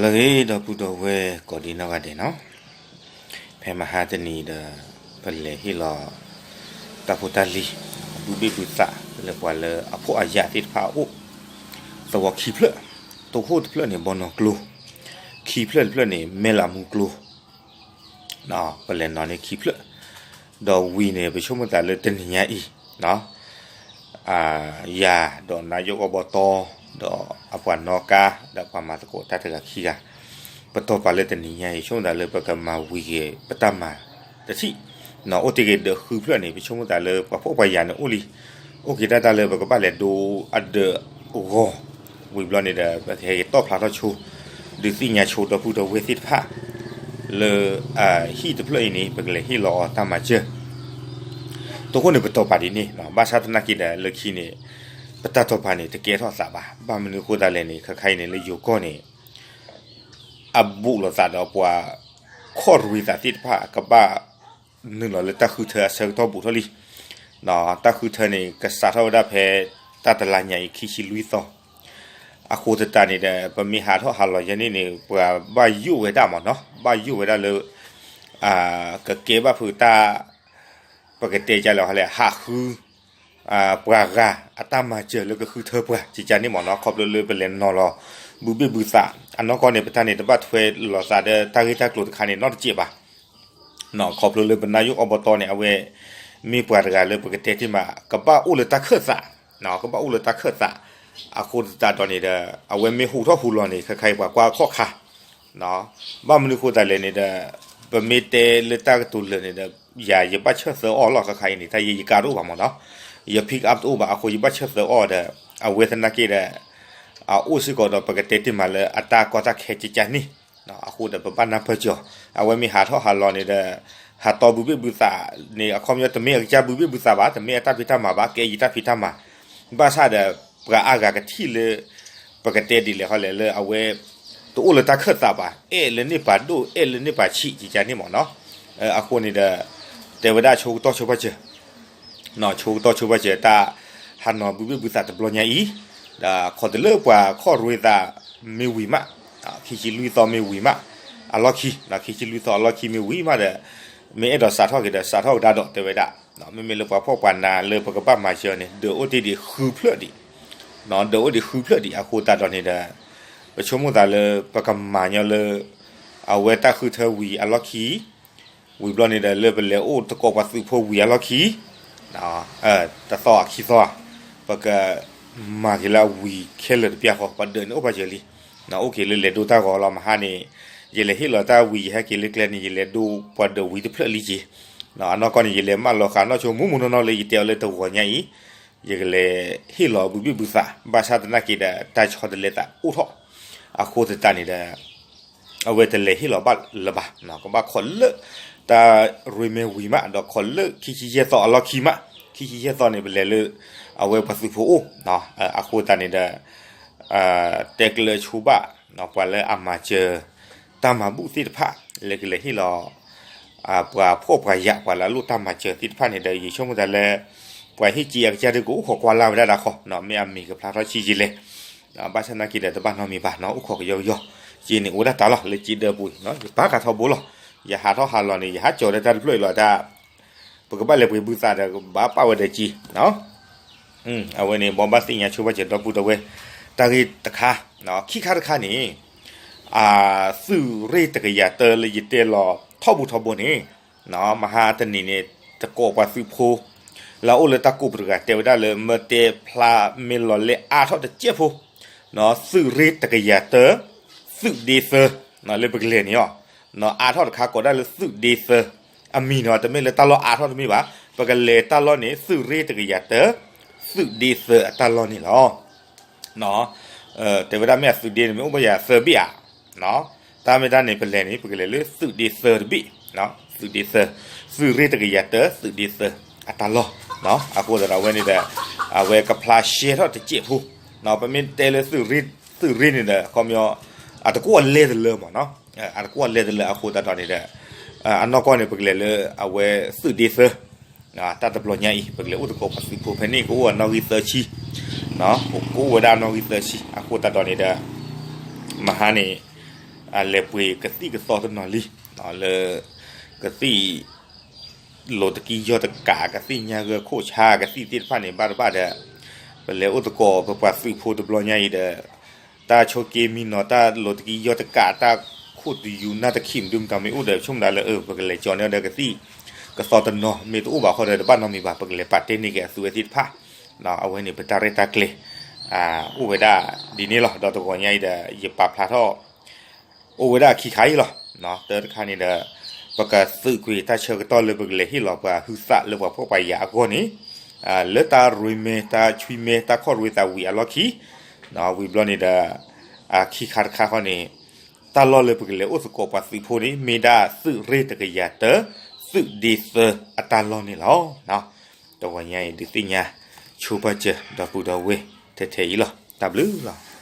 လၢအဂ့ၤ ဒီပုၢ်ဒီဝဲၢ်ကိးဒံနီၢ်ဂၤဒဲးနီၤ, ဖဲမဟါတနံၤဒီး ပလဲၤဟ့ၣ်လီၤ တၢ်ဖိတၢ်လံၤ ဘုဘ့ၣ်ဘုသးလၢပှၤလၢအဖှီၣ်အယာ်သ့ၣ်တဖၣ်အအိၣ်, သဝီခံဖျၢၣ်, တိခိၣ်တဖျၢၣ်န့ၣ် ဘီနီၢ်ကျိ, ခံဖျၢၣ်တဖျၢၣ်န့ၣ် မဲၢ်လးမူကျိ ပလဲၤနီၤန့ၢ်ခံဖျၢၣ်, ဒီးဝံၤန့ၣ် ပဆိကမိၣ်သးလၢတနံၤညါအံၤ ယၤဒီးနါယိၣ်ကီၢ်ဘီတီ ဒီးအပှၤနီၣ်ကါ ဒီးပှၤမၤသကိးတၢ်တဂၤခံဂၤ, ပတီၢ်ပာ်လၢတနံၤညါအံၤ ဆိကမိၣ်သးလၢပကမၤဝံၤက့ၤပတၢ်မၤတထံၣ်, အိၣ်တ့ၢ်က့ၤဒၢးဃုဖျၢၣ်န့ၣ် ပဆိကမိၣ်သးလၢပှၤဖှီၣ်ပှၤယာ်န့ၣ်အိၣ်လံ, အိၣ်က့ၤဒၣ်တၢ်လၢပကဘၣ်လဲၤဒိအဒၢးအဂီၢ်, ဝံၤဘျီန့ၣ်ဒီး ပကဟဲက့ၤတီၣ်ဖျါထီၣ်ဆိ ဒုးသ့ၣ်ညါဆိဒီပုၢ်ဒီဝဲၢ်သ့ၣ်တဖၣ် လၢ ဟံၣ်တဖျၢၣ်အံၤန့ၣ် ပကလဲၤဟ့ၣ်လီၤအီၤတၢ်မၤစၢၤ, တိခိၣ်န့ၣ်ပတီၢ်ပာ်ဒ်န့ၣ်, ဘၣ်ဆၣ်သနာ်က့ဒီးလၢခံန့ၣ် ပတၢ်တီၢ်ပာ်န့ၣ် တကဲထီၣ်သးဘၣ်. ဘၣ်မနုၤအဃိသတးလဲၣ်န့ၣ် ခဲခါအံၤန့ၣ် လၢယိၤကီၢ်န့ၣ် အဘူးလိာ်သးဒီးပှၤ ခီၣ်ရံသးသ့ၣ်တဖၣ် ကဘၣ်နုာ်လီၤလၢတၢ်ဃုထၢအဆၢကတီၢ်ဘူးထီၣ်လံ. တၢ်ဃုထၢန့ၣ် ကစးထီၣ်ဝဲဒၣ်ဖဲ တၢ်တလါညါအံၤ ခံဆံလွံၢ်သီ, အဃိသတးန့ၣ်ဒီး ပမ့ၢ်ဟးထီၣ်ဟးလီၤယဲန့ၣ်န့ၣ် ပှၤဘၣ်ယိၣ်ဝဲဒၣ်မ့ၢ်နီၤ, ဘၣ်ယိၣ်ဝဲဒၣ်လၢ ကကဲဘၣ်ဖုးတၢ် ပကတဲကလဲၣ်လဲၣ် ဟးဃု ပှၤဂၤအတၢ်မၤစၢၤလၢကဃုထၢပှၤ ကကန့ၣ်မ့ၢ်နီၤ, ခီဖျိလၢပလဲၤနီၤလီၤ ဘုဘ့ၣ်ဘုသး, အနီၢ်ကီၢ်န့ၣ် ပတၢ်န့ၣ် တဘၣ်ထွဲလိာ်သးဒီးတၢ်ဂ့ၢ်တၢ်ကျိၤတခါန့ၣ် နီတစဲးဘၣ်. ခီဖျိလၢပနါယိၣ်အီဘီတီန့ၣ် အဝဲ မ့ၢ်ပှၤတဂၤလၢပကတဲတ့ၢ်မး ကဘၣ်အိၣ်လၢတၢ်ခၢၣ်သး, ကဘၣ်အိၣ်လၢတၢ်ခၢၣ်သး, အဃိသတးဒီးန့ၣ်ဒီး အဝဲမ့ၢ်ဟူးထီၣ်ဟူးလီၤန့ၣ် ခဲခါအံၤပှၤကွၢ်အခီၣ်ခါ ဘၣ်မနုၤအဃိသတးလဲၣ်န့ၣ်ဒီး ပမ့ၢ်တဲလၢတၢ်ကတိၤလၢာ်န့ၣ်ဒီး ယၤယဘၣ်ဆၢၣ်သၢအီၤလီၤ ခဲခါအံၤန့ၣ် တၢ်ယဲယကါတအိၣ်ဘၣ်မ့ၢ်နီၤ, ယ pick up တအိၣ်ဘၣ် အဃိယဘၣ်ဆၢၣ်သၢအီၤဒီး အဝဲသနာ်က့ဒီး အအိၣ်စ့ၢ်ကီးဒီးပကတဲတ့ၢ်မးလၢအတၢ်ကီတၢ်ခဲကကန့ၣ်, အဃိဒီးပဘၣ်နၢ်ပၢၢ်စၢၤ, အဝဲမ့ၢ်ဟးထီၣ်ဟးလီၤန့ၣ်ဒီး ဟးတီဘုဘ့ၣ်ဘုသးန့ၣ် အခီပညီတမ့ၢ်အကစၢ်ဘုဘ့ၣ်ဘုသးဘၣ်, တမ့ၢ်အတၢ်ဖံးတၢ်မၤဘၣ်, ကဲယတၢ်ဖံးတၢ်မၤ ဘၣ်ဆၣ်ဒီး ပှၤအါဂၤကထံၣ်လၢ ပကတဲဒ်လဲၣ်ဃီလဲၣ်လၢအဝဲ တအိၣ်လၢတၢ်ခၢၣ်သးဘၣ်, အဲၣ်လၢန့ၢ်ပာ်ဒိၣ် အဲၣ်လၢန့ၢ်ပာ်ဆံး ကကန့ၣ်မ့ၢ်နီၤ, အဃိန့ၣ်ဒီး တဲဝဲဒၣ်ဆိကတီၢ်ဆိပာ်စၢၤ ဆိကတီၢ်ဆိပာ်စၢၤတၢ် ဟးနီၤဘုဘ့ၣ်ဘုသးတဘျီညါအံၤ, ဒီးခီတလၢပှၤခီၣ်ရံသးမ့ၢ်ဝံၤမး, ခံဆံလွံၢ်သီမ့ၢ်ဝံၤမး, အလီၢ်ခံ, ခံဆံလွံၢ်သီအလီၢ်ခံမ့ၢ်ဝံၤမးဒီး မ့ၢ်အဲၣ်ဒိးစးထီၣ်က့ၤဒီးစးထီၣ်ကဒါဒီးတဲဝဲဒၣ်, မ့မ့ၢ်လၢပှၤဖှီၣ်ပှၤနးလၢပကဘၣ်မၤစၢၤန့ၣ် ဒၢးအိၣ်တ့ၢ်ဒံးဃုဖျၢၣ်ဒံး, ဒၢးအိၣ်ဒံးဃုဖျၢၣ်ဒံး အဃိသတးဒီးန့ၣ်ဒီး ပဆိကမိၣ်သးလၢပကမၤညီလၢ အဝဲတၢ်ဃုထၢဝံၤအလီၢ်ခံ ဝံၤဘျီန့ၣ်ဒီးလၢပလဲၤအိၣ်သကိးပှၤသုးဖိဝံၤအလီၢ်ခံ တသီခံသီဧါ, ပကမၤက့ၤလၢအဝံၤခဲလၢာ်တဘျီဃီ ပှၤဒၢးန့ၣ်အိၣ်ပာ်စၢၤလံ, အိၣ်က့ၤလၢလဲၤဒိတၢ်ဂီၤလီၤ မဟါန့ၣ်, ယလဲၤဟ့ၣ်လီၤတၢ်ဝံၤ ယဟဲက့ၤလၢကျဲန့ၣ် ယလဲၤဒိပှၤဒၢးဝံၤတဖျၢၣ်လံက့ၤ, အနီၢ်ကီၢ်န့ၣ် ယလဲၤမၢလီၤဃာ်နီၢ်ဆိမူမူနီၢ်နီၢ်လၢယတဲအီၤလၢတဂီၤညါအံၤ, ယကလဲၤဟ့ၣ်လီၤဘုဘ့ၣ်ဘုသး ဘၣ်ဆၣ်သနာ်က့ဒီး တၢ်ဆီတလဲသးအိၣ်ထီၣ်, အဃိသတးန့ၣ်ဒီး အဝဲတလဲၤဟ့ၣ်လီၤဘၣ်လၢၤဘၣ်, ကဘၣ်ခိးလၢ တၢ်ရ့မဲဝံၤမး ဒီးခိးလၢခံဆံယဲၢ်သီအလီၢ်ခံမး, ခံဆံယဲၢ်သီန့ၣ် ပလဲၤလၢ အဝဲပှၤသုးဖိအိၣ်, အဃိသတးန့ၣ်ဒီး တဲကျၢၤဆိဘၣ် ပှၤလၢအမၤစၢၤ တၢ်မၤဘူၣ်သ့ၣ်တဖၣ် လၢကလဲၤဟ့ၣ်လီၤ ပှၤဖှီၣ်ပှၤယာ် ပှၤလၢအလိၣ်တၢ်မၤစၢၤသ့ၣ်တဖၣ်န့ၣ်ဒီး ယဆိကမိၣ်သးလၢ ပှၤဟ့ၣ်က့ၤအကစၢ်ဒုး ကအိၣ်ခိးကွၢ်လၢ်ဝဲဒၣ်ဒၣ်ဃီ, မ့ၢ်အမံၤကဖျါထီၣ်ဆံးက့ၤလဲၣ်, ဘၣ်ဆၣ်သနာ်က့ဒီး တဘၣ်နီတမံၤဘၣ်နီၤ, အိၣ်ခိးကယီကယီ, က့ၤန့ၣ်အိၣ်ဒၣ်တၢ်လီၤ လၢက့ၤဒၢးပူၤ, ယဘၣ်ကးထီဘိလီၤ, ယဟးထီၣ်ဟးလီၤန့ၣ် ယဟးကၠီၤဒီးတၢ်တဖျၢၣ်အံၤလီၤတၢ် ပကဘၣ်လဲၤပှ့ၤဘုသးဒီး ကဘၣ်ပာ်ဝဲဒီးက့ၤ အဝဲန့ၣ် မ်ဘၣ်သ့ၣ်ညါဆိဘၣ်စၢၤ ဒီပုၢ်ဒီဝဲၢ် တၢ်ဂ့ၢ်တခါ, ခံခါတခါန့ၣ် သုးရ့ၣ်တကယၤတၢလၢယတဲလီၤထီဘိထီဘိန့ၣ်, မဟါတနံၤန့ၣ် တကိးပှၤသုးဖိ လၢအအိၣ်လၢတၢ်ကိးပူၤတဂၤ တဲဝဲဒၣ်လၢ မ့ၢ်တဲဖျါမ့ၢ်လီၤလဲအါထီၣ်တစဲးဖိ, သုးရ့ၣ်တကယၤတၢ သုးဒ့သၢ, လၢပကလဲၤန့ၣ်အီၤ, အါထီၣ်တခါကိးဒၣ်လၢသုးဒ့သၢ, အမံၤနီၤ တမ့ၢ်လၢတၢ်လီၢ်အါထီၣ်တမ့ၢ်ဘၣ်, ပကလဲၤတၢ်လီၢ်န့ၣ် သုးရ့ၣ်တကယၤတၢ သုးဒ့သၢအတၢ်လီၢ်န့ၣ်လီၤ. တဲဝဲဒၣ်မ့ၢ်အသုးဒ့န့ၣ် မ့ၢ်အိၣ်ဘၣ်ယၤသၢဘ့ၣ်ဧါ, တၢ်မ့ၢ်တၢ်န့ၣ် ပလဲၤန့ၣ် ပကလဲၤလၢသုးဒ့သၢတဘ့ၣ်, သုးဒ့သၢ, သုးရ့ၣ်တကယၤတၢ သုးဒ့သၢအတၢ်လီၢ်, အဃိသတးဒီးအဝဲန့ၣ်ဒီး အဝဲကဖျါရှဲထီၣ်တစဲးဖိ, ပမ့ၢ်တဲလၢ သုးရ့ၣ်န့ၣ်ဒီး ခီပညီ အတကွီၣ်လဲတလၢမ့ၢ်နီၤ, အတကွီၣ်လဲတလၢအဃိသတးဒီးန့ၣ်ဒီး အနီၢ်ကီၢ်န့ၣ် ပကလဲၤလၢအဝဲသုးဒ့သၢ, တၢ်တဘျီညါအံၤ ပကလဲၤအိၣ်သကိးပှၤသုးဖိဖဲန့ၣ် ကအိၣ်အနီၣ်ဂံၢ်သၢဆံ, ကအိၣ်ဝဲဒၣ်အနီၣ်ဂံၢ်သၢဆံ အဃိသတးဒီးန့ၣ်ဒီး မဟါန့ၣ် အလဲၤပှ့ၤကသံၣ်ကသီတနီၤလံ, လၢ ကသံၣ် လိၤတကံယီၢ်တကး ကသံၣ်ညါဂၢၢ်ခိၣ်ဆါ ကသံၣ်သ့ၣ်တဖၣ်န့ၣ် ဘၣ်တဘၣ်ဒီး ပလဲၤအိၣ်သကိး ပပှၤသုးဖိတဘျီညါအံၤဒီး တၢ်ဆိက့မံနီၤ တၢ်လိၤတကံယီၢ်တကး တၢ်ခိၣ်တယူၤနၢ်တခံး မနုၤမတၤမ့ၢ်အိၣ်ဒီး ဆိကမိၣ်ဒၣ်လၢ အၢ ပကလဲၤကၠီန့ၢ်ဒီးကသံၣ် ကသီတနီၤ မ့ၢ်တအိၣ်ဘၣ်ဃီဒီး တဘၣ်နီတမံၤဘၣ် ပကလဲၤပာ်တ့ၢ်န့ၢ်က့ၤအသုဝဲသ့ၣ်တဖၣ်, အဝဲန့ၣ် ပတၢ်ရဲၣ်တၢ်ကျဲၤ အိၣ်ဝဲဒၣ်ဒ်န့ၣ်လီၤ. ဒီးတဂီၤညါအံၤဒီး ယပာ်ဖျါထီၣ် အိၣ်ဝဲဒၣ်ခံခါအံၤလီၤ. တၢတခါန့ၣ်ဒီး ပကသုးကွံာ်တၢ်ဆၢကတီၢ်လၢပကလဲၤဟ့ၣ်လီၤပှၤဟုသးလၢပှၤဖှီၣ်ပှၤယာ်အဂီၢ်န့ၣ် လၢတၢ်ရ့မဲ တၢ်ဆွံမဲ တၢ်ခီၣ်ရ့သးဝံၤအလီၢ်ခံ ဝံၤဘျီန့ၣ်ဒီး ခံခါတခါဃီန့ၣ် တၢ်လီၢ်လၢပကလဲၤအိၣ်သကိးပှၤသုးဖိန့ၣ် မ့ၢ်ဒၣ်သုးရ့ၣ်တကယၤတၢ သုးဒ့သၢအတၢ်လီၢ်န့ၣ်လီၤ. တဂီၤညါအံၤ ဒုးသ့ၣ်ညါဆိပာ်စၢၤ ဒီပုၢ်ဒီဝဲၢ်ထဲထဲအံၤလီၤ. တၢ်ဘျုးလီၤ.